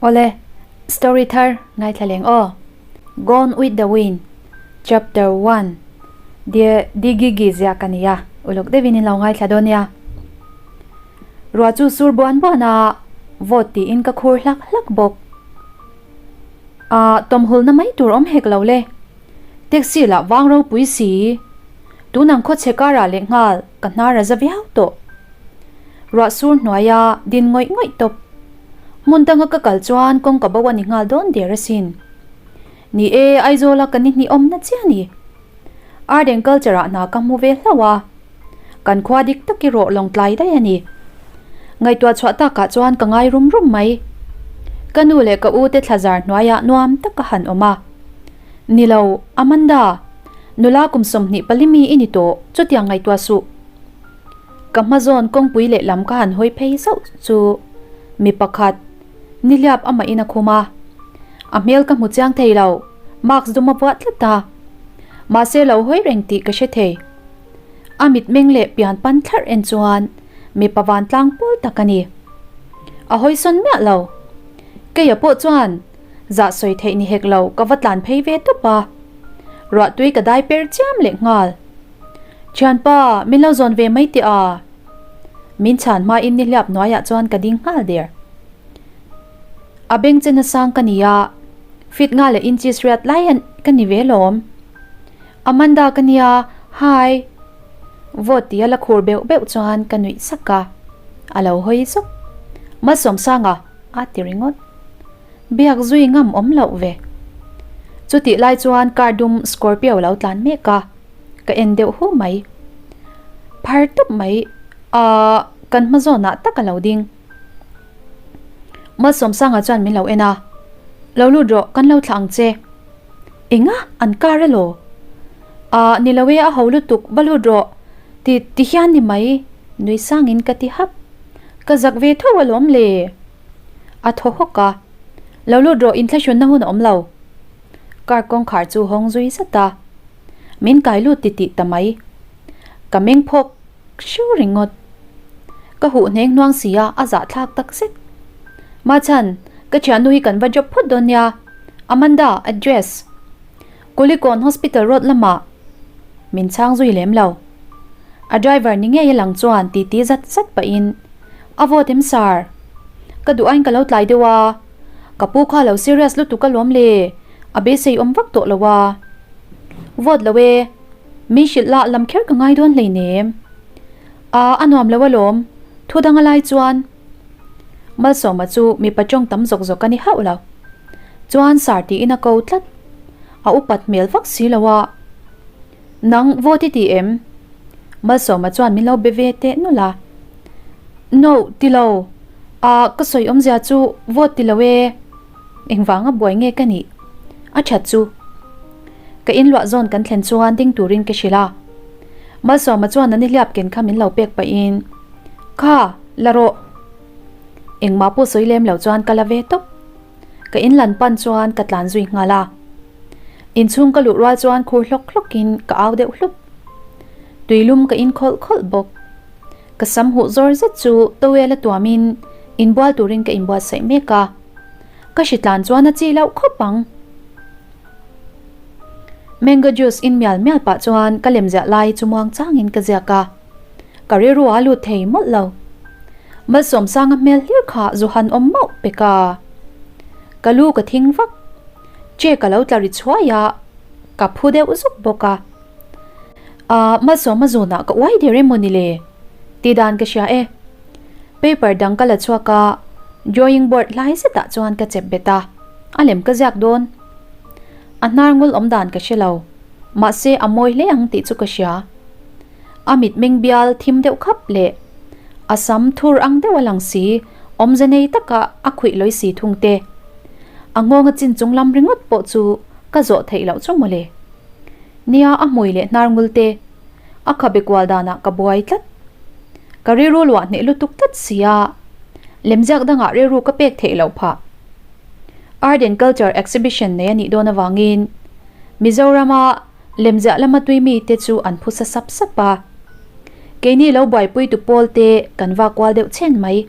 Awle, story thar ngaithla leng aw. Gone with the Wind, Chapter 1, Dear Digigi ziak a ni a, uluk deuhin in lo ngaithla dawn nia. Ruah chu sur buan buan a, vawt tiin ka khur hlak hlak bawk. A tawmhulna mai tur awm hek lo le. Taxi lah vang ropui si. Tunang khawchhe karah lehnghal ka hnar a za viau tawh. Ruah sur hnuaia din ngawih ngawih tawp. Hmun danga ka kal chuan kawngka bo a ni nghal dawn der asin. Ni e, Aizawla ka ni hnih awmna chiah a ni. Art and Culture ah hna ka hmu ve hlauh a. Kan khua dik tak erawh lawngtlai daih a ni. Ngaihtuah chhuah takah chuan ka ngai rum rum mai. Ka nu leh ka u te thlazar hnuaiah nuam tak ka han awm a. Ni lo, Amanda, nula kum 24 mi i ni tawh, chutiang ngaihtuah suh. Ka hma zawn kawngpui lehlam ka han hawi phei zauh chu mi pakhat nihliap amah in a khum a. A hmel ka hmu chiang thei lo, mask dum a vuah tlat a. Mahse lo hawi reng tih ka hre thei. A mitmeng leh pian pan thlarh en chuan mipa vantlang pawl tak a ni. A hawi sawn miah lo. Keia pawh chuan zah sawi theih ni hek lo ka va tlan phei ve tawp a. Ruahtui ka dai per chiam leh nghal. Thianpa, min lo zawn ve mai teh a. Min chhan hmain nihliap hnuaiah chuan ka ding nghal der. A beng chen a sang ka ni a, fit nga leh inches riat lai an ka ni ve lawm. Amanda ka nia, hi! Vawt tia la khur beuh beuh chuan ka nuih sak a, a lo hawi zuk. Malsawmsanga, a ti ringawt. Biak zui ngam awm loh ve. Chutih lai chuan car dum Scorpio lo tlan mek a, ka en deuh hu mai. Phar tup mai a kan hma zawnah tak a lo ding. Malsawmsanga chuan min lo en a, Lo lut rawh, kan lo thlah ang che. Enga? An car elaw? Ahh, ni lo e, a ho lutuk, va lut rawh. Ti, ti hian ni mai, nui sangin ka ti hap. Ka zak ve tho alawm le. A thaw hawk a, Lo lut rawh, inthlahrunna hun a awm lo. Car kawngkhar chu hawng zui zat a, min kai lut titih ta mai. Ka meng phawk hru ringawt. Ka huh hneng hnuang si a, a zahthlak tak zet. Machhan, ka thiannu hi kan va drop phawt dawn nia. Amanda, address. Kulikawn Hospital Road lamah min chhang zui lem lo. A driver ni ngei a lang chuan titi zat zat pahin, A vawt em sir? Ka duh aiin ka lo tlai deuh a, ka pu kha lo serious lutuk alawm le, a beisei awm vak tawh lo a. Vawt lo e, min hrilh lah lam kher ka ngai dawn hleinem. A, a nuam lo alawm, thu dang a lai chuan. Malsawma chu mipa tawng tam zawk zawk a ni hauh lo. Chuan sir tiin a ko tlat. A upat hmel vak si lo a. Nang vawt i ti em? Malsawma chuan min lo be ve teh nawlh a. No, ti lo. A, ka sawi awmzia chu vawt ti lo e. Engvanga buai nge ka nih? A that chu. Ka inluah zawn kan thlen chuan ding turin ka hrilh a. Malsawma chuan a nihliap ken kha min lo pek pahin, Kha, la rawh. Engmah pawh sawi lem lo chuan ka la ve tawp. Ka inlan pan chuan ka tlan zui nghal a. Inchhung ka luh rual chuan khur hlawk hlawkin ka au deuh hlup. Tuilum ka in khawlh khawlh bawk. Ka sam huh zawr zet chu towel a tuamin inbual turin ka inbuatsaih mek a. Ka hritlan chuan a chi loh khawp ang. Mango juice in mial mial pah chuan ka lem ziah lai chu muang changin ka ziak a. Ka rilru a lut thei mawlh lo. Malsawmsanga hmel hlir kha zu han awm mauh pek a. Ka lu ka thing vak. Che ka lo tla ri chhuai a, ka phu deuh zuk bawk a. Ahh, Malsawma zunah ka uai der emaw ni le? Tih dan ka hria e. Paper dang ka la chhuak a, drawing board hlai zetah chuan ka chep bet a, a lem ka ziak dawn. A hnar ngul awm dan ka hre lo, mahse a mawi hle ang tih chu ka hria. A mitmeng bial thim deuh khap leh a sam thur ang deuh a lang si, awmze nei taka a khuih lawi si thung te. A nghawng a chin chung lam ringawt pawh chu ka zawh theih loh chu mawle. Nia a hmui leh hnar ngul te, a khabe kual danah ka buai tlat. Ka rilru luah hneh lutuk tlat si a, lemziak dangah rilru ka pek theih loh phah. Art and Culture Exhibition nei a nih dawn avangin Mizorama lemziah lama tui mite chu an phusa sap sap a. Keini lo buaipui tu pawl te kan va kual deuh chhen mai.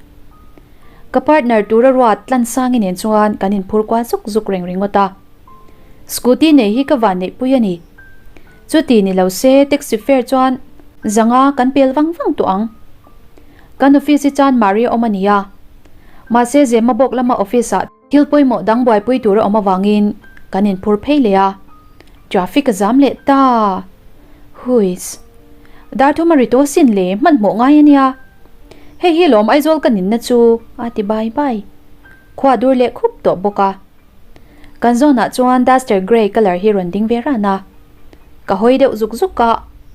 Ka partner tura ruat Tlansangi nen chuan kan inphur kual zuk zuk reng ringawt a. Scooty nei hi ka van neihpui a ni. Chuti ni lo se taxi fare chuan zanga kan pel vang vang tawh ang. Kan office hi chuan Maria awm a ni a. Mahse Zemabawk lama office ah thil pawimawh dang buaipui tur a awm avangin kan inphur phei leh a. Traffic a zam leh ta. Huiss. Darthum a ri tawh sin le hmanhmawh ngai a nia. Hei hi lawm Aizawl ka ninna chu a ti bai bai. Khua dur leh khup tawh bawk a. Kan zawnah chuan duster grey colour hi rawn ding ve ran a. Ka hawi deuh zuk zuk a,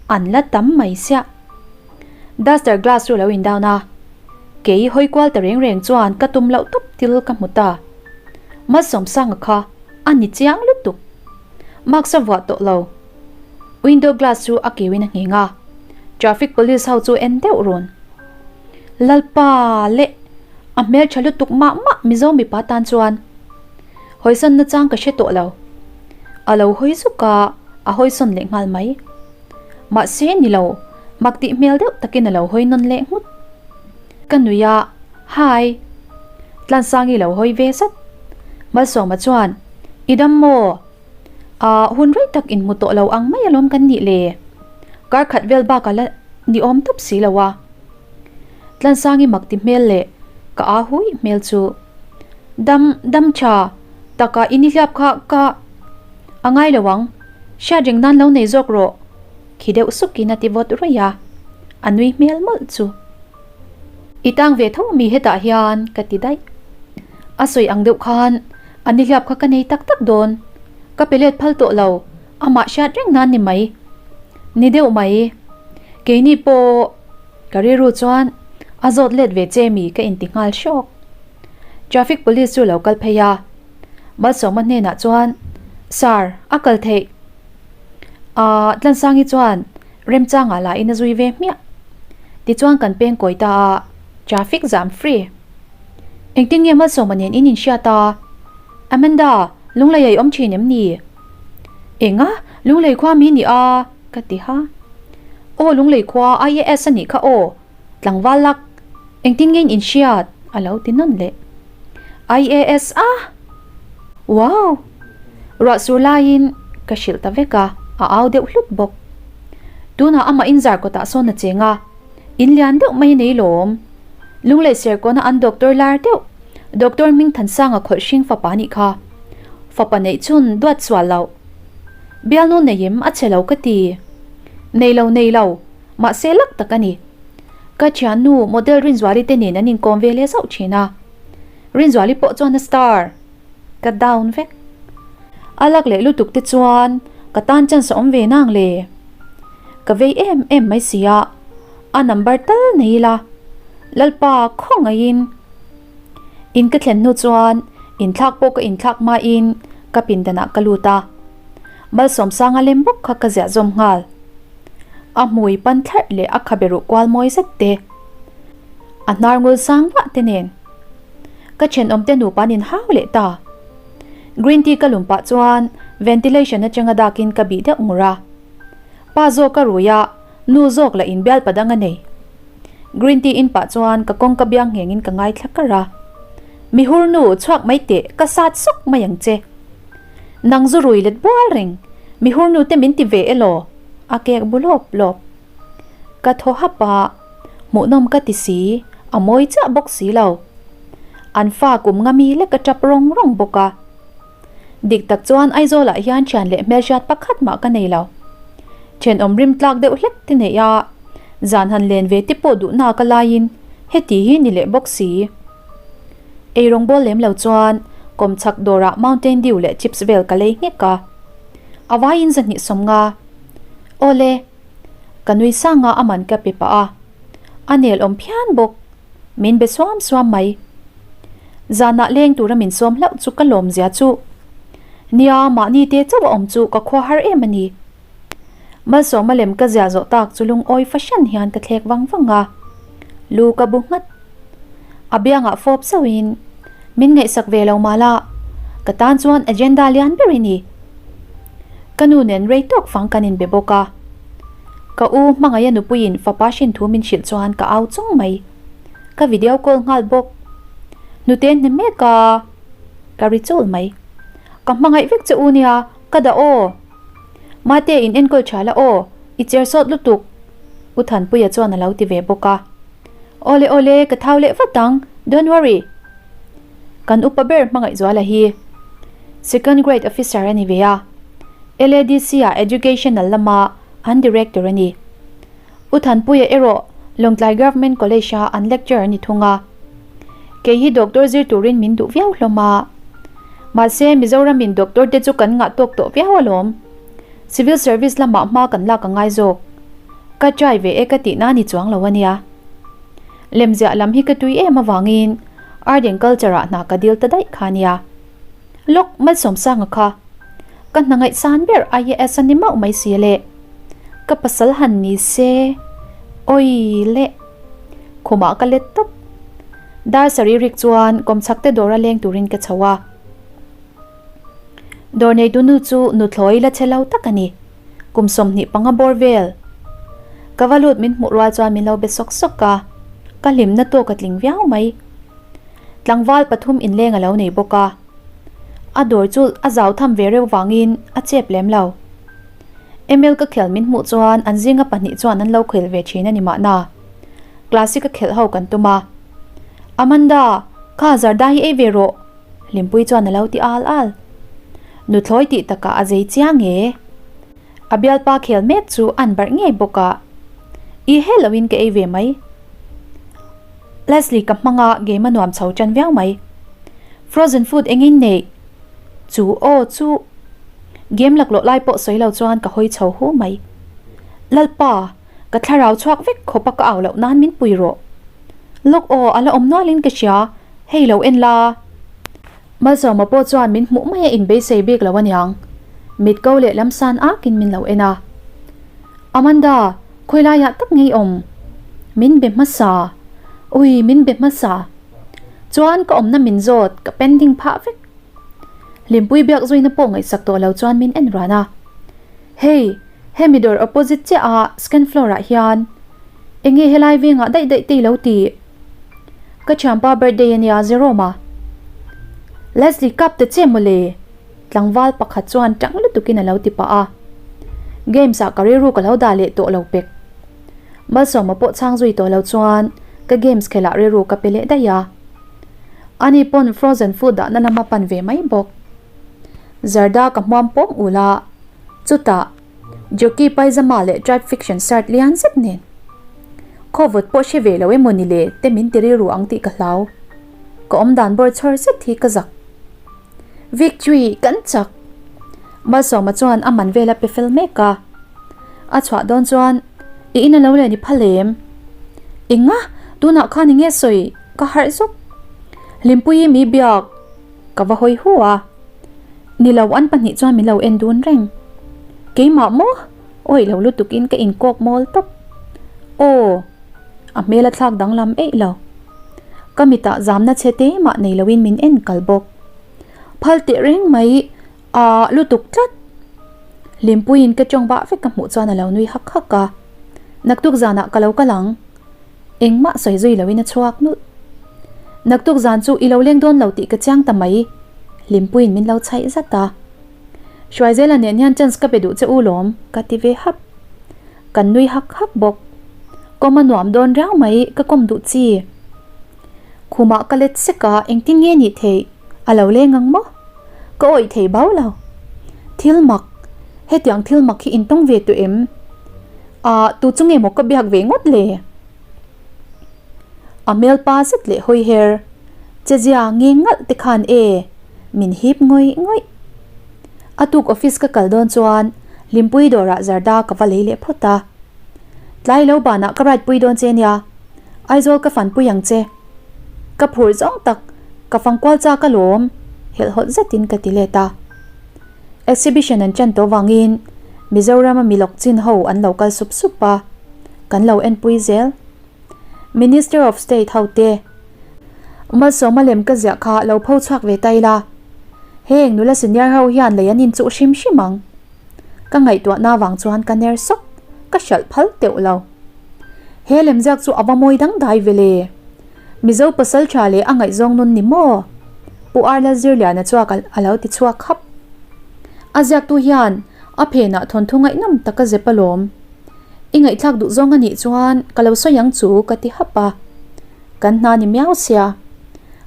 an la tam mai siah. Duster glass chu a lo in down a. Kei hawi kual ta reng reng chuan ka tum loh tawp thil ka hmu ta. Malsawmsanga kha a ni chiang lutuk. Mask a vuah tawh lo. Window glass chu a kiuin a ngheng a. Traffic police ho chu en deuh run. Lalpa leh a hmeltha lutuk mah mah Mizo mipa tan chuan hawisawn nachang ka hre tawh lo. A lo hawi zuk a, a hawisawn leh nghal mai. Mahse ni lo, mak tih hmel deuh takin a lo hawi nawn leh nghut. Ka nui a, Hi! Tlansangi lo hawi ve zat. Malsawma chuan, I dam maw? Ahh hun rei tak inhmu tawh lo ang mai alawm kan nih le. Kar khat vel bak a la ni awm tawp si lo a. Tlansangi mak ti hmel leh ka aa hui hmel chu dam dam tha taka i nihliap kha ka a ngai lo ang, hriat reng nan lo nei zawk rawh khi deuh sukin a ti vawt ruih a, a nui hmel mawlh chu. I tang ve tho ami hetah hian ka ti daih. A sawi ang deuh khan a nihliap kha ka nei tak tak dawn, ka pe let phal tawh lo, amah hriat reng nan ni mai. Ni deuh mai. Keini pawh ka rilru chuan a zawt let ve che mi ka inti nghal hrawk. Traffic police chu lo kal phei a, Malsawma hnenah chuan, Sir, a kal theih. Ahh, Tlansangi chuan remchangah lah in a zui ve hmiah. Tichuan kan peng kawi ta a, traffic zam free. Engtin nge Malsawma nen in inhriat a? Amanda, Lunglei a i awm thin em ni? Enga, Lunglei khua mi ni a? Ka ti ha. Aw Lunglei khua IAS a nih kha aw, tlangval lak, engtin nge in inhriat? A lo ti nawn leh. IAS a? Wow! Ruah sur laiin ka hrilh ta vek a, a au deuh hlut bawk. Tunah amah inzar kawtah sawn a cheng a, in lian deuh mai a nei lawm. Lunglei Serkawna an doctor lar deuh, Doctor Hmingthansanga khawlh hring fapa nih kha. Fapa neih chun duat sual loh. Bialnu neim a che lo ka ti. Nei lo nei lo, mahse lak tak a ni. Ka thiannu model Rinzuali te nen an inkawm ve leh zauh thin a. Rinzuali pawh chuan a star. Ka down vek. A lak leh lutuk te chuan ka tan chance a awm ve nang le. Ka vei em em mai si a, a number tal nei ila. Lalpa khawngaihin. In ka thlen hnu chuan inthlak pawh ka inthlak hmain ka pindanah ka lut a, Malsawmsanga lem bawk kha ka ziah zawm nghal. A hmui pan thlarh leh a khabe ruh kual mawi zet te, a hnar ngul sang vah te nen ka thenawmte nupa an inhau leh ta. Green tea ka lum pah chuan ventilation atanga dakin ka bih deuh ngur a. Pa zawk a rui a, nu zawk lah inbial padang a nei. Green tea in pah chuan ka kawngka biang nghengin ka ngaithla kar a. Mihur nu, chhuak mai teh, ka sat sawk mai ang che. Nang zu rui let bual reng, mihur nu te min ti ve elaw? A kek bu lawp lawp. Ka thaw hap a, hmuhnawm ka ti si, a mawi chiah bawk si lo. An fa kum nga mi lek a tap rawng rawng bawk a. Dik tak chuan Aizawlah hian thian leh hmelhriat pakhat mah ka nei lo. Thenawm rim tlak deuh hlek te neih a, zan han len ve te pawh duhna ka laiin heti hi ni leh bawk si. Eirawng bawl lem lo chuan kawmchhak dawrah Mountain Dew leh chips vel ka lei nghek a. A vaiin zahnih 50. Awle, ka nui sang a a man ka pe pah a. A nel awm phian bawk. Min be suam suam mai. Zanah leng tura min sawm hlauh chu ka lawm zia chu. Nia, mahni te chauh a awm chu ka khua har em a ni. Malsawma lem ka zia zawh tak chu lungawi fahran hian ka thlek vang vang a. Lu ka bu nghat. A biangah fawp zauhin, Min ngaihsak ve lo mah la, ka tan chuan agenda lian ber i ni. Ka nu nen rei tawk fang kan inbe bawk a. Ka u hmangaia nupuiin fapa hrin thu min hrilh chuan ka au chung mai. Ka video call nghal bawk. Hnute hne mek a, ka ri chul mai. Ka hmangaih vek che u nia, ka dah aw. Mate in enkawl tha la aw, i cher sawt lutuk. U Thanpuia chuan a lo ti ve bawk a. Awle awle, ka thau leh vat ang, don't worry. Kan upa ber Hmangaihzuala hi Second Grade Officer a ni ve a, LADC ah Educational lama an Director a ni. U Thanpuia erawh Lawngtlai Government College a an lecturer a ni thung a. Kei hi doctor zir turin min duh viau hlawm a. Mahse, Mizoramin doctor te chu kan ngah tawk tawh viau alawm. Civil service lamah hma kan lak a ngai zawk. Ka try ve e ka tihna a ni chuang lo a nia. Lemziah lam hi ka tui em avangin Art and Culture ah hna ka dil ta daih kha a nia. Lawk Malsawmsanga kha ka hna ngaihsan ber IAS a ni mauh mai si le. Ka pasal han ni se awi le. Khumah ka let tawp. Dar sarih rik chuan kawmchhak te dawra leng turin ka chho a. Dawr neitu nu chu nuthlawi la che lo tak a ni. Kum 25 bawr vel. Ka va lut min hmuh rual chuan min lo be sawk sawk a. Ka hlimna tawk a tling viau mai. Tlangval pathum inleng a lo nei bawk a. A dawr chu a zau tham ve reuh vangin a chep lem lo. ML ka khel min hmuh chuan an zinga pahnih chuan an lo khel ve thin a ni mahna. Classic a khelh ho kan tum a. Amanda, kha zarda hi ei ve rawh! Hlimpui chuan a lo ti al al. Nuthlawi tih takah a zei chiang e. A bialpa khel mek chu an barh ngei bawk a. I he loin ka ei ve mai. Leslie ka hmang a game a nuam chho tan viau mai. Frozen food engin neih? Chu aw chu. Game laklawh lai pawh sawi lo chuan ka hawi chho hu mai. Lalpa, ka thlarau chhuak vek khawp a ka au loh nan min pui rawh. Lawk aw a la awm nualin ka hria, hei lo en la. Malsawma pawh chuan min hmuh mai a inbeisei bik lo aniang. Mit ko leh lam san akin min lo en a. Amanda, khawi laiah tak ngei awm? Min be hmasa. Ui, min be hmasa. Chuan ka awmna min zawt, ka pending phah vek. Hlimpui biak zuina pawh ngaihsak tawh lo chuan min en ran a. Hei, hemi dawr opposite chiah a second floor ah hian enge helai vengah daih daih te i lo ti? Ka thianpa birthday a nia Jerome a. Leslie kap ta che mawle! Tlangval pakhat chuan tang lutukin a lo ti pah a. Games ah ka rilru ka lo dah leh tawh lo pek. Malsawma pawh chhang zui tawh lo chuan ka games khelah rilru ka pe leh daih a. Ani pawn frozen food dahna lama pan ve mai bawk. Zarda ka hmuam pawm ul a, chutah Jockey paizama leh Tribe Fiction shirt lian zet nen. Khawvawt pawh hre ve lo emaw ni le te min ti rilru ang tih ka hlau. Ka awm dan bawr chhawr zet hi ka zak. Victory kan chak! Malsawma chuan a man vel a pe fel mek a. A chhuah dawn chuan i in a lo len i phal em? Enga? Tunah khan enge sawi? Ka harh zuk. Hlimpuii mi biak ka va hawi hu a. Ni lo an pahnih chuan min lo en dun reng. Keimah maw? Awih lo lutukin ka inkawk mawl tawp. Aw! A hmel a thlak danglam eih lo. Ka mitah zamna chhe te mah nei loin min en kal bawk. Phal teh reng mai a lutuk tlat. Hlimpuiin ka tawng vah vek ka hmuh chuan a lo nui hak hak a. Naktuk zanah ka lo kal ang. Engmah sawi zui loin a chhuak nulh. Naktuk zan chu i lo leng dawn lo tih ka chiang ta mai. Hlimpuiin min lo chhaih zat a. Hruaizela nen hian chance ka pe duh che u lawm, ka ti ve hap. Kan nui hak hak bawk. Kawm a nuam dawn riau mai, ka kawm duh chi. Khumah ka let sek a, engtin nge nih theih? A lo leng ang maw? Ka awih thei bau lo. Thil mak, hetiang thil mak hi intawng ve tawh em? Ah, tu chu nge maw ka biak ve ngawt le? A hmel pa zet leh hawi her, che zia nge ngalh te khan e, min hip ngawih ngawih. A tuk office ka kal dawn chuan Hlimpui dawrah Zarda ka va lei leh phawt a. Tlai lo banah ka ride pui dawn che nia, Aizawl ka fanpui ang che. Ka phur zawng tak, ka fangkual chak alawm, helhhawlh zetin ka ti let a. Exhibition an chan tawh vangin Mizoram a milawk chin ho an lo kal sup sup a, kan lo enpui zel. Minister of State ho te, Malsawma lem ka ziah kha lo pho chhuak ve ta ila, heng nula senior ho hian lei an inchuh hrim hrim ang. Ka ngaihtuahna vang chuan ka ner sawk, ka hralh phal teuh lo. He lemziak chu a va mawi dangdai ve le. Mizo pasal tha leh a ngaihzawng nun ni maw? Pu Arla Zirliana chuak a lo ti chhuak khap. A ziaktu hian a phenah thawnthu ngaihnawm tak a zep alawm. I ngaihthlak duh zawng a nih chuan ka lo sawi ang chu ka ti hap a. Kan hna ni miau sia.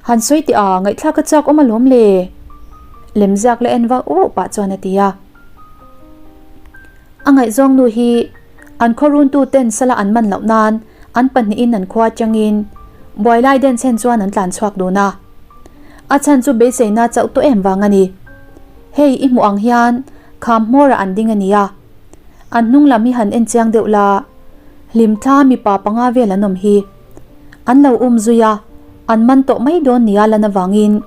Han sawi teh a, ngaihthlak a chak awm alawm le. Lemziak la en vauh vauh pah chuan a ti a. A ngaihzawng nu hi an khaw runtu ten sala an man loh nan an pahnihin an khua atangin buai lai den chhen chuan an tlan chhuak dun a. A chhan chu beiseina chauh tawh em vang a ni. Hei i hmuh ang hian kham hmawrah an ding a nia. An hnung lam hi han en chiang deuh la, hlimthla mipa panga vel an awm hi. An lo um zui a, an man tawh mai dawn nia lan avangin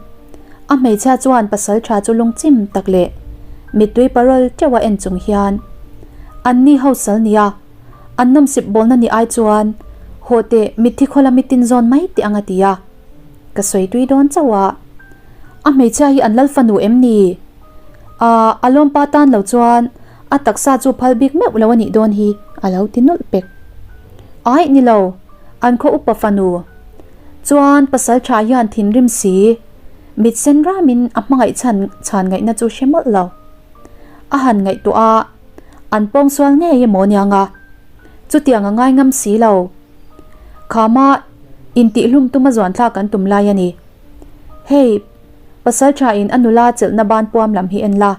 a hmeichhia chuan pasal tha chu lungchim tak leh mittui parawl teuh a en chung hian an ni ho sal nia an nawmsip bawlna ni ai chuan haw teh mitthi khaw lami tin zawn mai teh ang a ti a, ka sawi tui dawn chauh a, a hmeichhia hi an lal fanu em ni? Ahh a lawmpa tan lo chuan a taksa chu phal bik meuh lo a nih dawn hi a lo ti nulh pek. Aih ni lo, an khaw upa fanu chuan pasal tha hian thinrim si, mit sen ramin a hmangaih chhan chhan ngaihna chu hre mawlh lo. A han ngaihtuah a, an pawngsual ngei emaw aniang a, chutiang a ngai ngam si lo. Khama intihhlum tuma zuanthlak an tum lai a ni. Hei, pasal tha in a nula chelhna ban puam lam hi en la.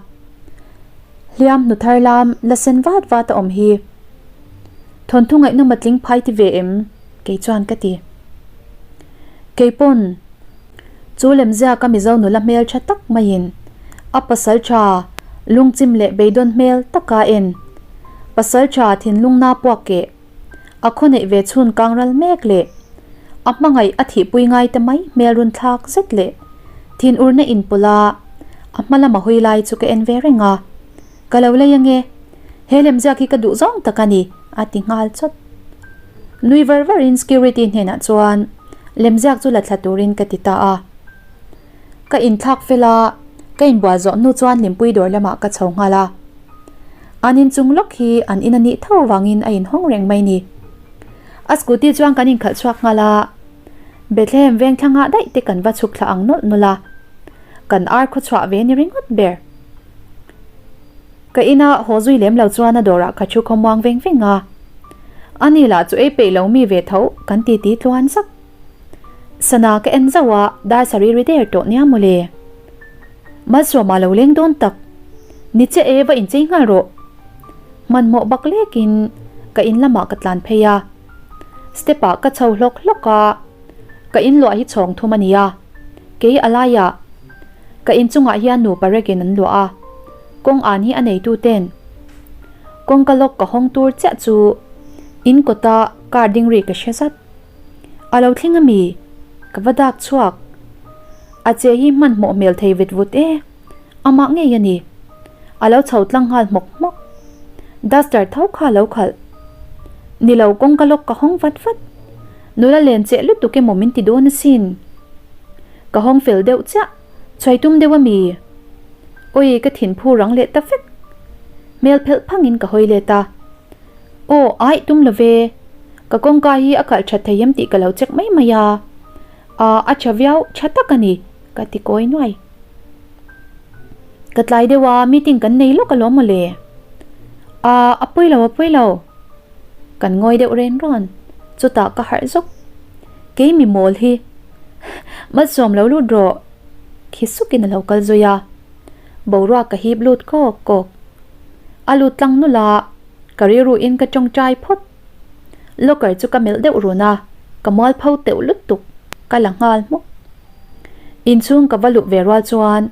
Hliam hnu thar lam la sen vat vat a awm hi. Thawnthu ngaihnawm a tling phai ti ve em? Kei chuan ka ti. Kei pawn chu lemziaka Mizo nula hmel tha tak maiin a pasal tha lungchim leh beidawn hmel taka en pasal tha thinlung na puak keh a khaw neih ve chhun kang ral mek leh a hmangaih a thihpui ngai te mai hmel run thlak zet leh thinurna inpawlh a a hma lama hawi lai chu ka en ve reng a. Ka lo lei ange, he lemziak hi ka duh zawng tak a ni, a ti nghal chawt. Nui var varin security hnenah chuan lemziak chu la thla turin ka ti ta a. Ka inthlak fel a, ka inbual zawh hnu chuan Hlimpui dawr lamah ka chho nghal a. An inchung lawk hi an in a nih tho vangin a inhawng reng mai ni. A scooty chuan kan inkhalh chhuak nghal a, Bethlehem veng thlangah daih te kan va chhuk thla ang nawlh nawlh a. Kan ar khaw chhuah ve ni ringawt ber. Ka ina haw zui lem lo chuan a dawrah ka thu khawmuang veng veng a. Ani lah chu ei peih lo mi ve tho kan ti ti tluan zak. Sana ka en zauh a, dar sarih ri der tawh nia mawle. Malsawma lo leng dawn tak. Ni che e va inchei nghal rawh. Hmanhmawh bak lekin ka in lamah ka tlan phei a. Step ah ka chho hlawk hlawk a, ka in luah hi chhawng thum a nia. Kei a laiah ka inchungah hian nupa rekin an luah a, kawng an hi a neitu ten kawngka lawk ka hawng tur chiah chu in kawta car ding ri ka hre zat. A lo thleng ami? Ka va dak chhuak. A che hi hmanhmawh hmel thei vet vut e, amah ngei a ni. A lo chho tlang nghal hmawk hmawk. Duster tho kha a lo khalh. Ni lo kawngka lawk ka hawng vat vat. Nula len cheh lutuk emaw min ti dawn asin. Ka hawng fel deuh chiah, chhuai tum deuh ami? Awi ka thin phu rang leh ta vek. Hmel phelh phangin ka hawi let a. Aw aih tum lo ve, ka kawngka hi a kalh that thei em tih ka lo check mai mai a. Aa a tha viau, tha tak a ni, ka ti kawi nuai. Ka tlai deuh a, meeting kan nei lawk alawm mawle. Aa a pawi lo a pawi lo. Kan ngawi deuh ren rawn, chutah ka harh zawk. Kei mi mawl hi Malsawm lo lut rawh khi sukin a lo kal zui a, boruak ka hip lut kawk kawk. A lut tlang nulh a, ka rilruin ka tawngtai phawt. Locker chu ka melh deuh run a, ka mualpho teuh lutuk ka la nghal hmuk. Inchhung ka va luh ve rual chuan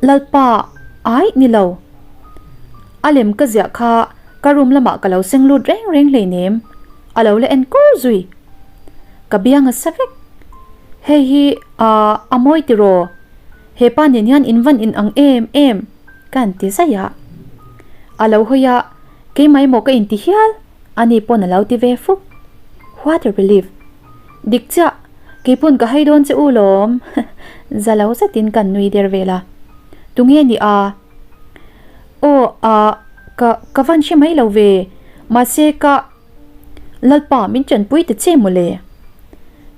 Lalpa aih ni lo. A lem ka ziah kha ka room lamah ka lo seng lut reng reng hleinem, a lo la en kur zui. Ka biang a sa vek. Hei hi a a mawi tiraw? He pa nen hian in van in ang em em ka han ti zaih a. A lo hawi a, keimah emaw ka inti hial, ani pawn a lo ti ve fuk. What a relief! Dik chiah, keipawn ka hai dawn che u lawm, za lo zetin kan nui der vel a. Tunge ni a? Aw, a, ka, ka van hre mai lo ve, mahse ka. Lalpa min tanpui ta che mawle.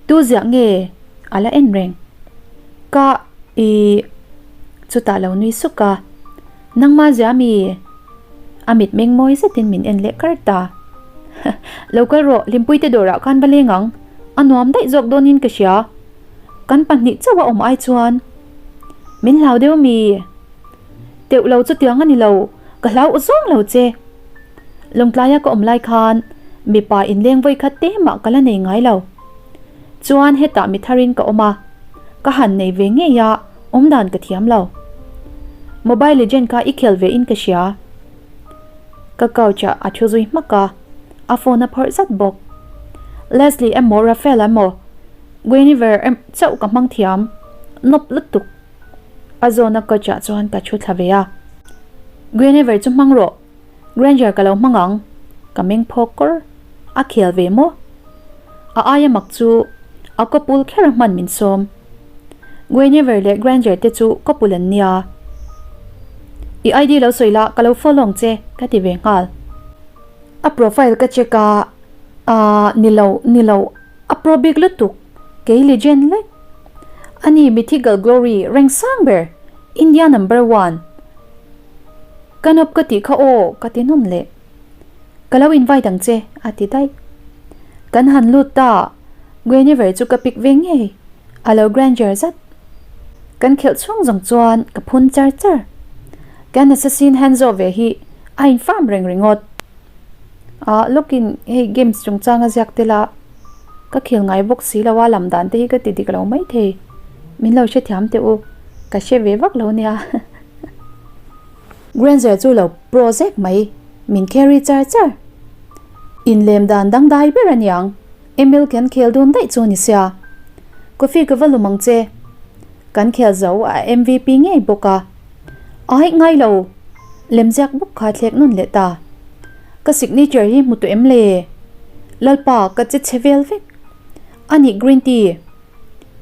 Tu ziah nge a la en reng? Ka i chutah lo nui suk a, Nangmah ziah mi? A mitmeng mawi zetin min en leh kar ta. Lo kal rawh, Hlimpuite dawrah khan va leng ang, a nuam daih zawk dawnin ka hria. Kan pahnih chauh a awm ai chuan min hlau deuh mi? Teuh lo chutiang a ni lo, ka hlau u zawng lo che. Lawngtlaia ka awm lai khan mipa inleng vawi khat te mah ka la nei ngai lo. Chuan hetah mi tharin ka awm a, ka han nei ve ngei a, awm dan ka thiam lo. Mobile Legend kha i khel ve in ka hria. Ka couch ah a thu zui hmak a, a phone a phawrh zat bawk. Leslie emaw Rafael emaw Guinevere em chauh ka hmang thiam nawp lutuk. A zawna couch ah chuan ka thu thla ve a. Guinevere chu hmang rawh. Granger ka lo hmang ang. Ka meng phawk kawr. A khel ve maw? A aia mak chu a kawpul kher a hman min sawm. Guinevere leh Granger te chu kawpul an nia. I ID lo sawi la, ka lo follow ang che, ka ti ve nghal. A profile ka check a, aah ni lo, ni lo, a pro bik lutuk, kei legend lek. Ani Mythical Glory reng sang ber, India number one. Ka nawp ka tih kha aw, ka ti nawn leh. Ka lo invite ang che, a ti daih. Kan han lut ta, Guinevere chu ka pick ve ngei, a lo Granger zat. Kan khelh chhung zawng chuan ka phun char char. Kan assassin Hanzo ve hi a infarm reng ringawt. Ah, lawkin hei games chungchang a ziak tel a, ka khel ngai bawk si lo a, lam dan te hi ka ti dik lo maithei. Min lo hrethiam teh u, ka hre ve vak lo nia. Granger chu lo pro zek mai, min carry char char. Inlem dan dangdai ber a niang, Emil kan khel dun daih chu ni sia. Coffee ka va lum ang che. Kan khel zo a MVP ngei bawk a. Aih ngai lo, lemziak bawk kha thlek nawn leh ta. Ka signature hi hmu tawh em le? Lalpa ka che chhe vel vek. Anih green tea.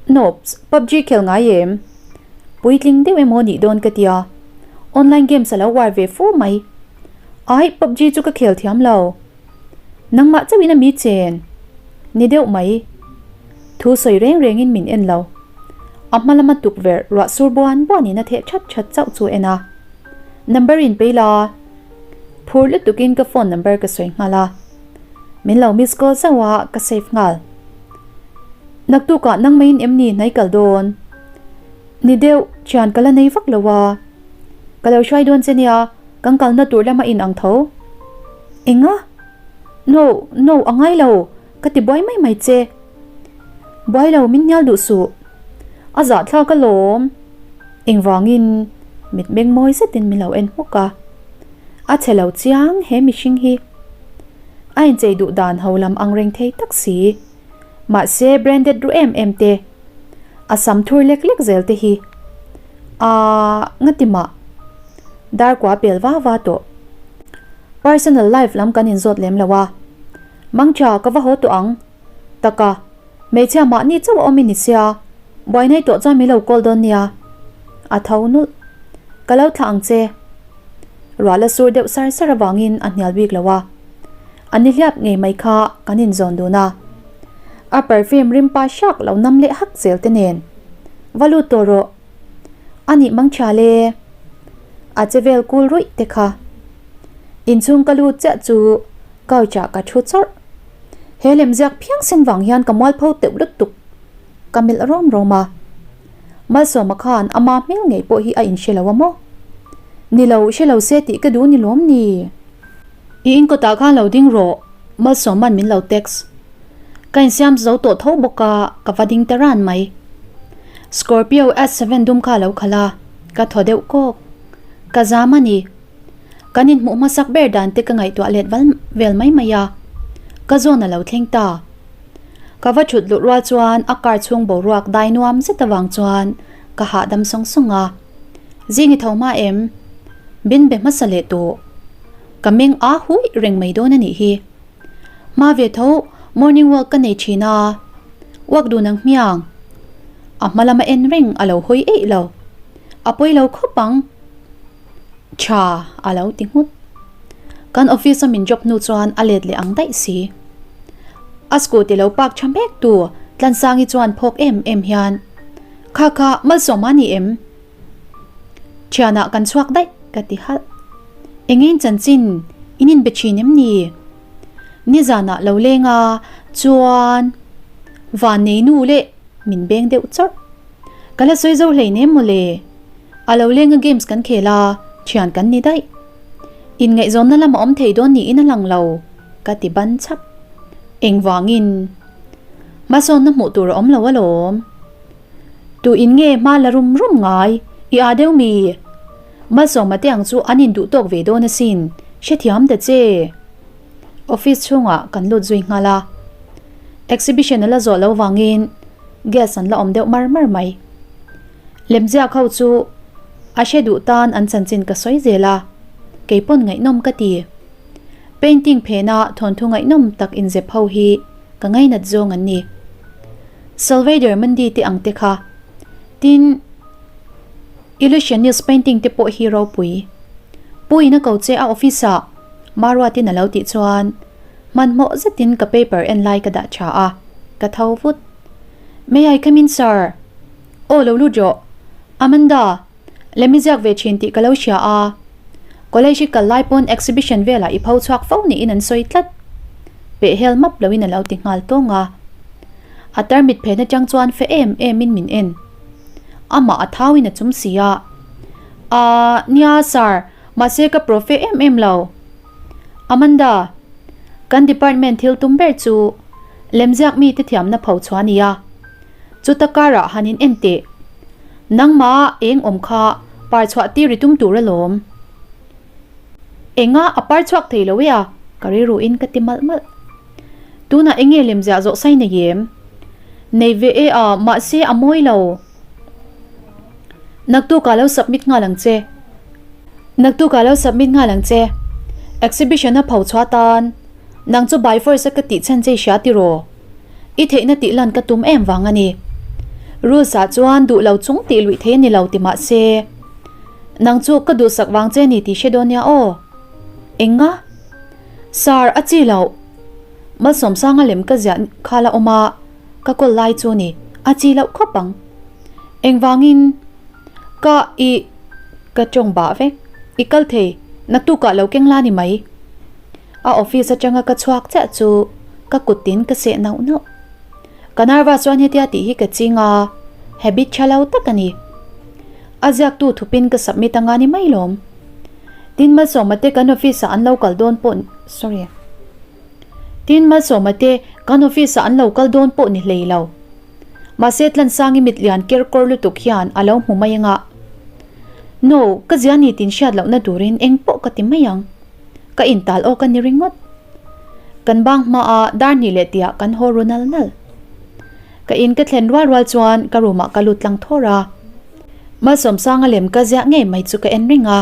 Nops, PUBG khel ngai em? Puitling deuh emaw nih dawn ka tia. Online games a lo uar ve fu mai. Aih, PUBG chu ka khel thiam lo. Nangmah chauhin a mi chen. Ni deuh mai. Thu sawi reng rengin min en lo. A hma lama tukverh ruah sur buan buanin a theh that that chauh chu en a. Number in pei la. Phur lutukin ka phone number ka sawi nghal a. Min lo miss call zauh a, ka save nghal. Naktukah nangmahin em ni hnai kal dawn? Ni deuh, thian ka la nei vak lo a. Ka lo hruai dawn che nia, kan kalna tur lama in ang tho. Enga? No, no, a ngai lo, ka ti buai mai mai che. Buai lo, min hnial duh suh. A zahthlak alawm. Engvangin? Mitmeng mawi zetin min lo en hmuk a. A chhe lo chiang he mihring hi. A inchei duh dan ho lam ang reng thei tak si. Mahse branded ru em em te. A sam thur lek lek zel te hi. Aaa ngati mah. Dar kua pel va va tawh. Personal life lam kan inzawt lem lo a. Mangtha ka va haw tawh ang. Taka. Hmeichhia mahni chauh a awm i ni sia, buai nei tawh chuan min lo call dawn nia. A tho nulh. Ka lo thlah ang che. Ruah la sur deuh sar sar avangin a hnial bik lo a. A ni hliap ngei mai kha kan inzawn dun a. A perfume rimpa hrak lo nam leh hak zel te nen. Va lut tawh rawh. A nih mang tha le. A che vel kul ruih te kha. Inchhung ka lut chiah chu couch ah ka thu chawrh. He lemziak phiang sen vang hian ka mualpho teuh lutuk ka melh rawm rawm a. Malsawma khan ama hmel ngei pawh hi a inhre lo a maw? Ni lo, hre lo se tih ka duh ni lawm ni? I inkawtah khan lo ding rawh, Malsawma'n min lo text. Ka insiam zo tawh tho bawk a, ka va ding ta ran mai. Scorpio S seven dum kha a lo khalh a, ka thaw deuh kawk. Ka zam a ni. Kan inhmuh hmasak ber dan te ka ngaihtuah let val vel mai mai a, ka zawn a lo thleng ta. Ka va thut luh rual chuan a car chhung boruak dai nuam zet avang chuan ka hahdam sawng sawng a. Zing i tho hma em? Bin be hmasa leh tawh. Ka meng a hui reng mai dawn a nih hi. Hma ve tho morning walk ka nei thin a, walk dun ang hmiang. A hma lama en reng a lo hawi eih lo. A pawi lo khawp ang. Tha a lo ti nghut. Kan office a min drop hnu chuan a let leh ang daih si. A scooty lo park tha mek tu. Tlansangi chuan phawk em em hian, Kha kha Malsawma ni em? Thianah kan chhuak daih ka ti halh. Engein chanchin in inbe thin em ni? Nizanah lo leng a chuan van nei nu leh min beng deuh chawrh. Ka la sawi zo hlei nem mawle. A lo leng a games kan khel a, thian kan ni daih. Inngaihzawnna lam a awm thei dawn niin a lang lo ka ti ban chap. Engvangin hmasawnna hmuh tur a awm lo alawm. Tu in nge hma la rum rum ngai i aa deuh mi? Malsawma te ang chu an induh tawk ve dawn asin, hrethiam ta che. Office chhungah kan lut zui nghal a, exhibition a la zawh lo vangin gas an la awm deuh mar mar mai. Lemziak ho chu a hre duh tan an chanchin ka sawi zel a, keipawn ngaihnawm ka ti. Painting phena thawnthu ngaihnawm tak inzep ho hi ka ngainat zawng an ni. Salvador Mundi te ang te kha. Tin, Illusionist painting te pawh hi ropui. Pu in a ko che a office ah Maruatin a lo tih chuan hmanhmawh zetin ka paper en lai ka dah tha a, ka tho vut. May I come in sir? Aw lo lut rawh. Amanda, Lem i ziak ve thin tih ka lo hria a, college i kal lai pawn exhibition velah i pho chhuak fo niin an sawi tlat. Peh hel map loin a lo ti nghal tawng a. A tarmit phen atang chuan fe em em in min en. Amah a thau in a chum si a. Aaa, nia sir, mahse ka profe em em lo. Amanda, kan department thil tum ber chu lemziak mite thiamna pho chhuah a ni a. Chuta karah han in en teh. Nangmah eng awm kha par chhuah tir i tum tur alawm. Enga a par chhuak thei lo e a, ka rilruin ka ti malh malh. Tunah enge lemziah zawh sai nei em? Nei ve e a, mahse a mawi lo. Naktukah lo submit nghal ang che. Naktukah lo submit nghal ang che. Exhibition a pho chhuah tan. Nang chu by force a ka tih chhan che i hria tiraw? I theihna tih lan ka tum em vang a ni. Rules ah chuan duh lo chung tih luih thei a ni lo ti mah se, nang chu ka duhsak vang che ni tih hre dawn nia aw. Enga? Sir, a chi loh. Malsawmsanga lem ka ziah kha la awm a, ka kawl lai chu ni, a chi loh khawp ang. Engvangin? Ka i ka tawng bah vek. I kal thei, naktukah lo keng la ni mai. A office atanga ka chhuak chiah chu ka kut tin ka seh nauh nauh. Ka nervous chuan hetia tih hi ka ching a, habit tha lo tak a ni. A ziaktu thupin ka submit anga ni mai lawm. Tin Malsawma te kan office ah an lo kal dawn pawh sorry. Tin Malsawma te kan office ah an lo kal dawn pawh ni hlei lo. Mahse Tlansangi mit lian ker kawr lutuk hian a lo hmu mai anga. No, ka zia ni tin hriat lohna turin eng pawh ka ti mai ang. Ka intal awk a ni ringawt. Kan bang hmaah dar hnih leh tihah kan haw ru nal nal. Ka in ka thlen rual rual chuan ka room ah ka lut tlang thawr a. Malsawmsanga lem ka ziah ngei mai chu ka en reng a.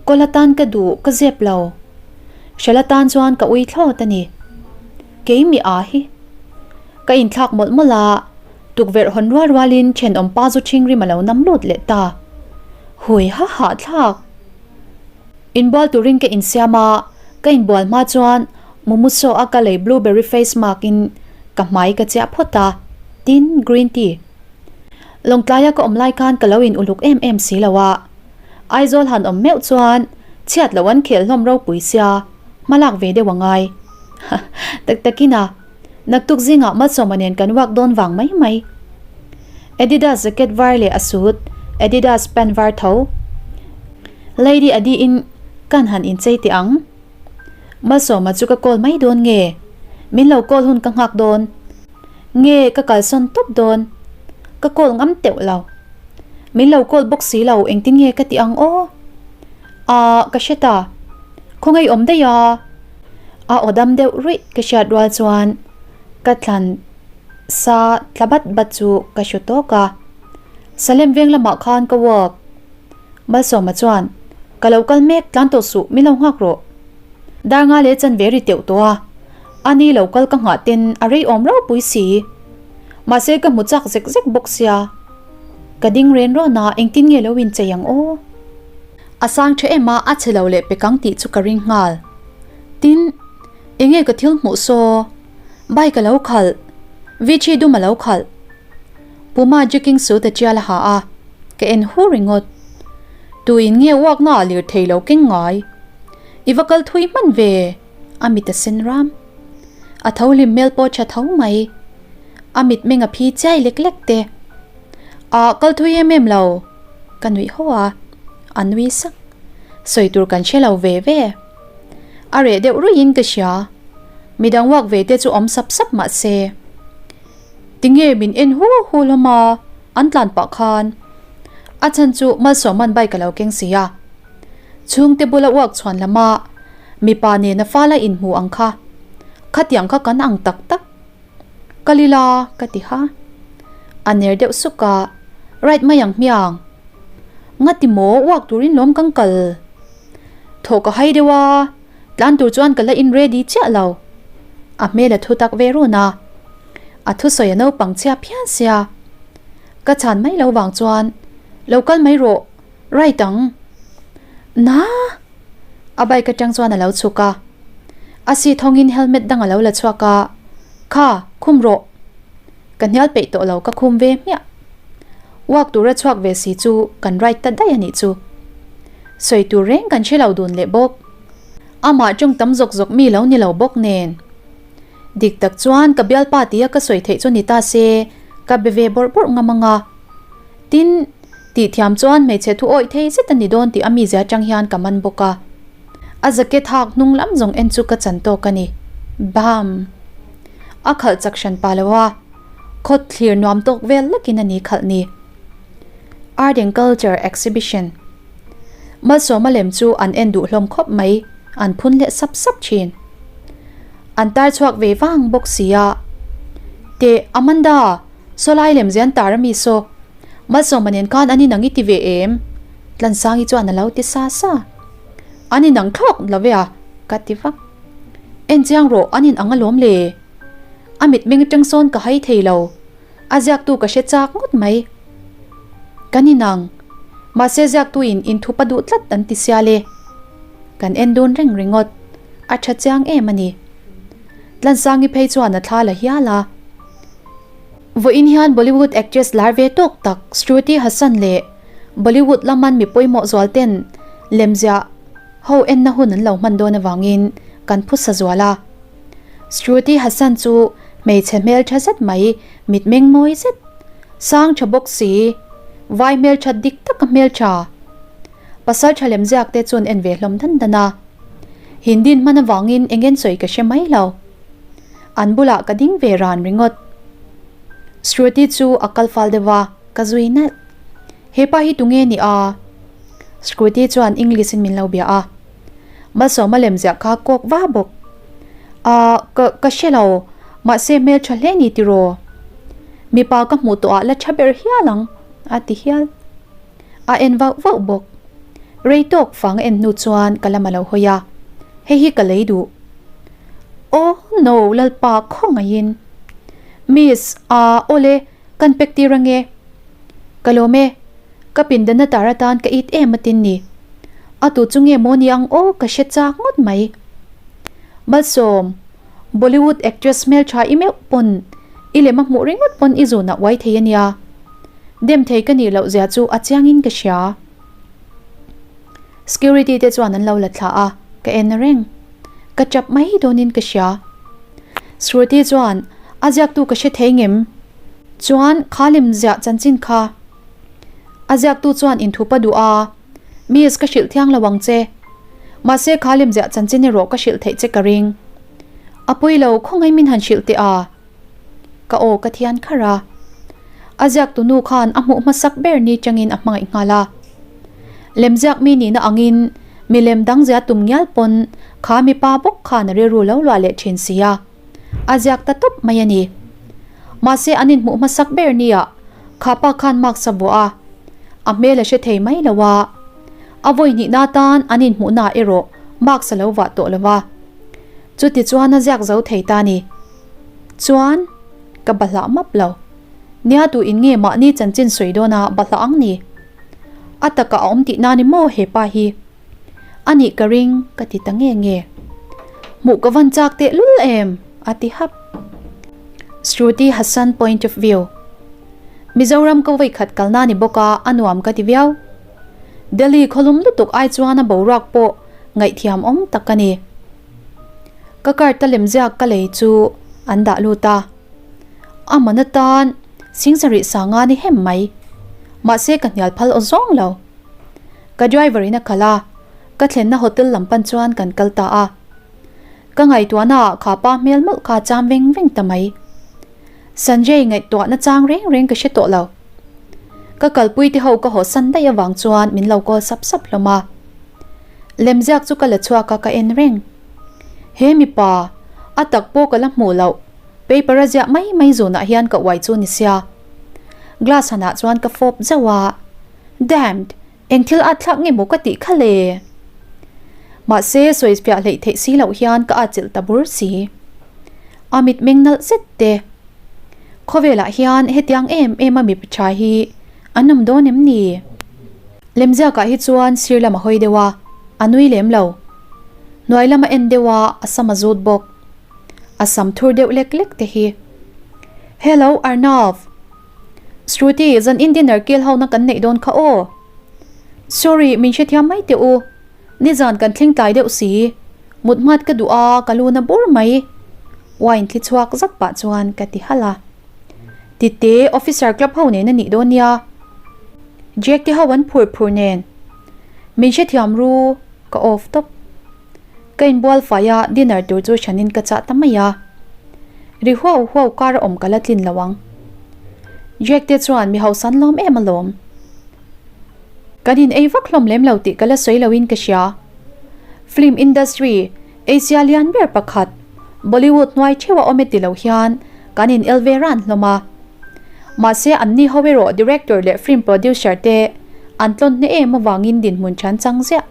Kawl atan ka duh ka zep lo. Hrel atan chuan ka ui thlawt a ni. Keimi a hi. Ka inthlak mawlh mawlh a, tukverh hawn rual rualin thenawm pa zu ṭhing rim a lo nam lut leh ta. Hui ha hahthlak. Inbual turin ka insiam a, ka inbual hma chuan Mumuso a ka lei blueberry face mask in ka hmai ka chiah phawt a, tin green tea. Lawngtlaia ka awm lai khan ka lo in uluk em em si lo a, Aizawl han awm meuh chuan chhiat loh an khel hlawm ropui sia, hmalak ve deuh a ngai. Tak takin a. Naktuk zingah Malsawma nen kan walk dawn vang mai mai. Adidas jacket var leh a suit, Adidas pant var tho. Lady Adi in kan han inchei teh ang. Malsawma chu ka call mai dawn nge? Min lo call hun ka nghak dawn. Nge ka kalsawn tawp dawn? Ka call ngam teuh lo. Min lo call bawk si lo engtin nge ka ti ang aw? Aah ka hre ta. Khawngaih awm daih a. A aw dam deuh ruih ka hriat rual chuan ka thlan sa tla bat bat chu ka hru tawk a. Salem veng lamah khan ka walk. Malsawma chuan, Ka lo kal mek tlan tawh suh, min lo nghak rawh. Dar nga leh chanve ri teuh tawh a, a ni lo kal ka nghah ten a rei awm ropui si. Mahse ka hmu chak zek zek bawk sia. Ka ding ren rawn a, engtin nge lo inchei ang aw? A sang tha em a, a chhe lo leh pek ang tih chu ka ring nghal. Tin, enge ka thil hmuh saw? Bike a lo khalh. Vichi dum a lo khalh. Puma jacking suit a tial a ha a, ka en hu ringawt. Tuin nge uakna ah lirthei lo keng ngai? I va kal thui hman ve, a mit a sen ram. A tho hlim hmel pawh tha tho mai. A mitmeng a phi chiai lek lek te. Ah, kal thui em em lo, ka nuih haw a, a nui sak. Sawi tur kan hre lo ve ve. A reh deuh ruiin ka hria. Midang uak ve te chu awm sap sap mah se. Tinge min en hu hu hlawm a, an tlan pah khan. A chhan chu Malsawman bike a lo keng si a. Chhungte bula uak chhuan lama mipa nena fala inhmu ang kha. Khatiang kha kan ang tak tak. Ka li la ka ti ha. A ner deuh suk a, Right mai ang hmiang. Ngati maw uak turin lawm kan kal. Thawh ka hai deuh a, tlan tur chuan ka la in ready chiah lo. A hmel a thu tak ve run a. A thusawi a naupang chhia phian sia. Ka chhan mai lo vang chuan, Lo kal mai rawh, right ang. Naa! A bike atang chuan a lo chhuk a. A seat hawngin helmet dang a lo la chhuak a, Kha, khum rawh. Ka hnial peih tawh lo ka khum ve hmiah. Walk tura chhuak ve si chu kan ride ta daih a nih chu. Sawi tur reng kan hre lo dun leh bawk. Amah tawng tam zawk zawk mi lo ni lo bawk nen. Dik tak chuan ka bialpa tia ka sawi theih chu ni ta se ka be ve bawrh bawrh ngam ang a. Tin, tih thiam chuan hmeichhe thu awih thei zet a ni dawn tih a mizia atang hian ka man bawk a. A jacket hak hnung lam zawng en chu ka chan tawk a ni. Bam! A khalh chak hran pa lo a, khawt thlir nuam tawk vel lekin a ni khalh ni. Art and Culture Exhibition Malsawma lem chu an en duh hlawm khawp mai, an phun leh sap sap thin. An tar chhuak ve vang bawk si a. Teh, Amanda! Saw lai lem zian tar a mi saw. Malsawma nen khan an inang i ti ve em? Tlansangi chuan a lo ti sa sa. An inang thlawk lo ve a, ka ti vak. En chiang rawh, an inang alawm le. A mitmeng atang sawn ka hai thei lo. A ziaktu ka hre chak ngawt mai. Kan inang. Mahse ziaktuin inthup a duh tlat an ti sia le. Kan en dun reng ringawt. A tha chiang em a ni. Tlansangi phei chuan a thla la hial a. Vawiin hian Bollywood actress lar ve tawk tak Shruti Hassan leh Bollywood laman mi pawimawh zual ten lemziah ho enna hun an lo hman dawn avangin kan phusa zual a. Shruti Hassan chu hmeichhe hmeltha zet mai, mitmeng mawi zet, sang tha bawk si, vai hmeltha dik taka hmeltha, pasal tha lemziak te chuan en ve hlawm dan dan a. Hindin hman avangin engen sawi ka hre mai lo. An bulah ka ding ve ran ringawt. Shruti chu a kal fal deuh a, ka zui nalh. Hepa hi tunge ni a? Shruti chuan English in min lo bia a. Malsawma lem ziah kha kawk va bawk. Ahh, ka, ka hre lo. Mahse hmel tha hle ni tiraw? Mipa ka hmuh tawh ah la tha ber hial ang, a ti hial. A en vauh vauh bawk. Rei tawk fang a en hnu chuan ka lam a lo hawi a, Hei hi ka lei duh. Oh no Lalpa khawngaihin. Miss, ah awle, kan pek tir ange. Ka lawm e, ka pindan a tar atan ka it em atin ni. A tu chu nge maw ni ang aw ka hre chak ngawt mai. Malsawm, Bollywood actress hmeltha i meuh pawn i lem a hmuh ringawt pawn i zunah uai thei ania. Dem thei ka nih loh zia chu a chiangin ka hria. Security te chuan an lo la thla a, ka en reng. Ka chap mai dawnin ka hria. Shruti chuan, A ziaktu ka hre thei ngem? Chuan kha lem ziah chanchin kha. A ziaktu chuan inthup a duh a, Miss ka hrilh thiang lo ang che. Mahse kha lem ziah chanchin erawh ka hrilh theih che ka ring. A pawi lo, khawngaih min han hrilh teh a. Ka aw ka thian kharh a. A ziaktu nu khan a hmuh hmasak ber ni changin a hmangaih nghal a. Lemziak mi nihna angin milem dang zia tum ngial pawn kha mipa bawk khan a rilru lo luah leh thin si a. A ziak ta tawp mai a ni. Mahse an inhmuh hmasak ber nia kha pa khan mask a vuah a. A hmel a hre thei mai lo a. A vawi hnihna tan an inhmuhnaah erawh mask a lo vah tawh lo va. Chuti chuan a ziak zo thei ta ni. Chuan, ka bahlah map lo. Nia tu in nge mahni chanchin sawi dawn a bahlah ang ni? A takah a awm tih na ni maw he pa hi? A nih ka ring ka ti ta nge nge. Hmuh ka van chak teh lul em? a ti hap. Shruti Hassan point of view. Mizoram ka vawikhat kalna ni bawk a, a nuam ka ti viau. Delhi khawlum lutuk ai chuan a boruak pawh ngaihthiam awm tak a ni. Ka card a lemziak ka lei chu an dah lut a. A man atan singsarih sanga ni hem mai. Mahse ka hnial phal aw zawng lo. Ka driver in a khalh a, ka thlenna hotel lam pan chuan kan kal ta a. Ka ngaihtuahna ah kha pa hmel mawlh kha cham veng veng ta mai. Sanjay ngaihtuahna chang reng reng ka hre tawh lo. Ka kalpui te ho ka haw san daih avang chuan min lo call sap sap hlawm a. Lemziak chu ka la chhuak a ka en reng. He mipa, a tak pawh ka la hmuh loh, paper a ziah mai mai zunah hian ka uai chu ni sia. Glass hanah chuan ka fawp zauh a, Damned! Eng thil at thlak nge maw ka tih kha le? Mahse, sawi fiah hleih theih si loh hian ka atchilh ta bur si. A mitmeng nalh zet te. Khawvelah hian hetiang em em a mipa tha hi an awm dawn em ni? Lemziakah hi chuan sir lam a hawi deuh a, a nui lem lo. Hnuai lam a en deuh a, a sam a zut bawk. A sam thur deuh lek lek te hi. Hello Arnav! Shruti, zan in dinner kil ho na kan neih dawn kha aw. Sorry, min hrethiam mai teh u. Nizan kan thleng tlai deuh si. Mut hmat ka duh a, ka lu na bur mai. Wine thli chhuak zak pah chuan ka ti halh a. Tite, officer club ho nen a nih dawn nia. Jack te ho an phur phur nen. Min hrethiam ru, ka off tawp. Ka inbual fai a, dinner tur chu hranin ka chah ta mai a. Ri huau huau kar a awm ka la tlin lo ang. Jack te chuan mi hausa an lawm em alawm. Kan in ei vak hlawm lem lo tih ka la sawi loin ka hria. Film industry Asia lian ber pakhat Bollywood hnuai theuh a awm e ti lo hian kan in el ve ran hlawm a. Mahse anni ho erawh director leh film producer te an tlawn hne em avangin dinhmun than chang ziah.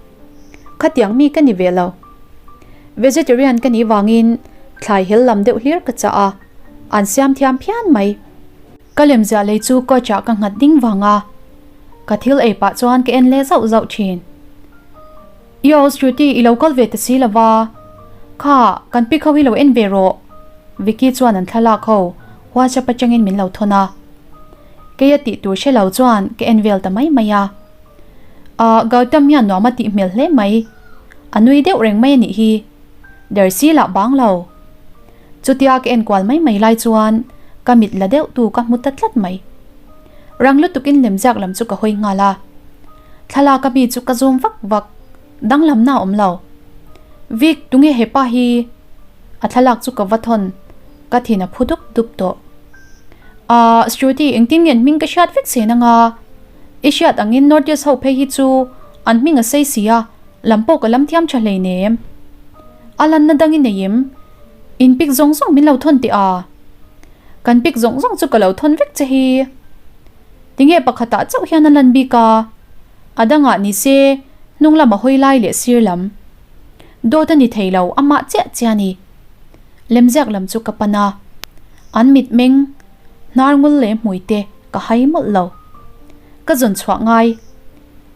Khatiang mi ka ni ve lo. Vegetarian ka nih vangin thlai hel lam deuh hlir ka chah a, an siam thiam phian mai. Ka lemziah lei chu coach ah ka nghat ding vang a, ka thil ei pah chuan ka en leh zauh zauh thin. Yo, Shruti, i lo kal ve ta si lova, kha, kan pic ho hi lo en ve rawh, Vicky chuan an thlalak ho WhatsApp atangin min lo thawn a. Keia tih tur hre lo chuan ka en vel ta mai mai a. Ahh Gautam hian nuam a tih hmel hle mai. A nui deuh reng mai a nih hi. Darcy lah bang lo. Chutia ka enkual mai mai lai chuan ka mit la deuh tu ka hmu ta tlat mai. Rang lutukin lemziak lam chu ka hawi nghal a. Thlalak a mi chu ka zoom vak vak, danglamna a awm lo. Vic, tunge hepa hi? A thlalak chu ka va thawn, ka thin a phu dup dup tawh. Ahh Shruti, engtin nge an hming ka hriat vek sen anga? I hriat angin North East ho phei hi chu an hming a sei si a, lam pawh ka lam thiam tha hleinem. A lanna dang i nei em? In pic zawng zawng min lo thawn teh a. Kan pic zawng zawng chu ka lo thawn vek che hi. Tinge pakhatah chauh hian a lan bik a, a dangah ni se hnung lama hawi lai leh sir lam. Dawt a ni thei lo, amah chiah chiah a ni. Lemziak lam chu ka pan a, an mitmeng hnar ngul leh hmui te ka hai mawlh lo. Ka zawn chhuah ngai,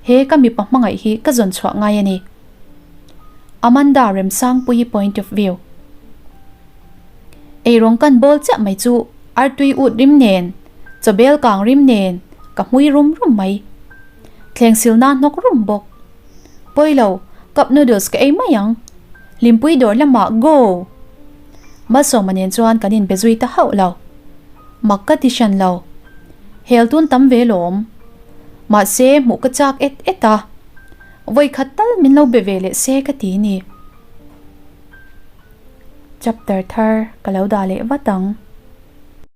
he ka mipa hmangaih hi ka zawn chhuah ngai a ni. Amanda Remsangpuii point of view. Eirawng kan bawl chiah mai chu artui ut rim nen, chawbel kang rim nen ka hmui rum rum mai. Thleng silna hnawk rum bawk. Pawi lo, cup noodles ka ei mai ang. Hlimpui dawr lamah go! Malsawma nen chuan kan inbe zui ta hauh lo. Mak ka ti hran lo. Hel tun tam ve lawm. Mahse hmuh ka chak et et a. Vawi khat tal min lo be ve leh se ka ti ni. Chapter thar ka lo dah leh vat ang.